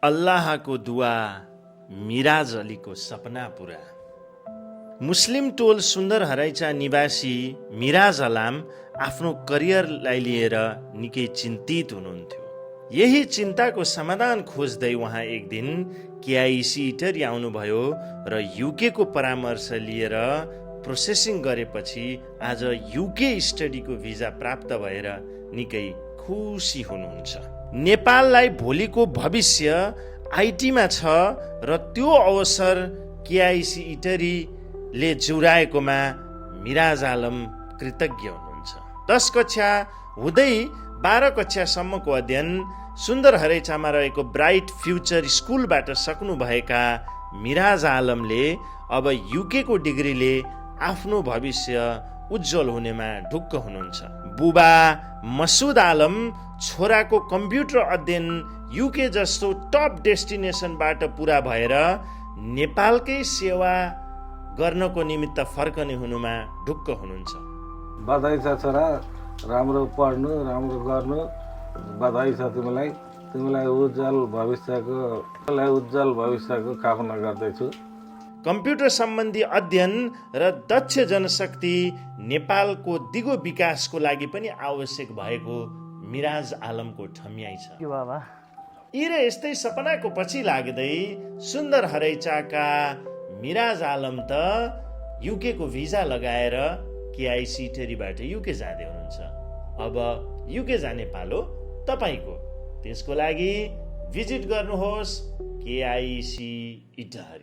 अल्लाहको दुआ मिराज अलीको सपना पुरा। मुस्लिम टोल सुन्दर हराइचा निवासी मिराज अलाम आफ्नो करियरलाई लिएर निकै चिन्तित हुनुहुन्थ्यो। यही चिन्ताको समाधान खोज्दै उहाँ एक दिन केआइसी इटरी आउनुभयो र युकेको परामर्श लिएर प्रोसेसिङ गरेपछि आज युके स्टडीको भिजा प्राप्त भएर निकै खुसी हुनुहुन्छ। नेपाललाई भोलिको भविष्य आइटीमा छ र त्यो अवसर केआइसी इटरीले जुराएकोमा मिराज आलम कृतज्ञ हुनुहुन्छ। 10 कक्षा हुँदै 12 कक्षासम्मको अध्ययन सुन्दर हरैचामा रहेको ब्राइट फ्युचर स्कुलबाट सक्नुभएका मिराज आलमले अब युकेको डिग्रीले आफ्नो भविष्य उज्जवल हुनेमा ढुक्क हुनुहुन्छ। बुबा मसुद आलम छोराको कम्प्युटर अध्ययन युके जस्तो टप डेस्टिनेसनबाट पुरा भएर नेपालकै सेवा गर्नको निमित्त फर्कने हुनुमा ढुक्क हुनुहुन्छ। बधाई छ छोरा, राम्रो पढ्नु, राम्रो गर्नु। बधाई छ तिमीलाई उज्जवल भविष्यको कामना गर्दैछु। कम्प्युटर सम्बन्धी अध्ययन र दक्ष जनशक्ति नेपालको दिगो विकासको लागि पनि आवश्यक भएको मिराज आलमको ठम्याइ छ। यी र यस्तै सपनाको पछि लाग्दै सुन्दर हरैचाका मिराज आलम त युकेको भिजा लगाएर केआइसी इटरीबाट युके जाँदै हुनुहुन्छ। अब युके जाने पालो तपाईँको। त्यसको लागि भिजिट गर्नुहोस् केआइसी इटरी।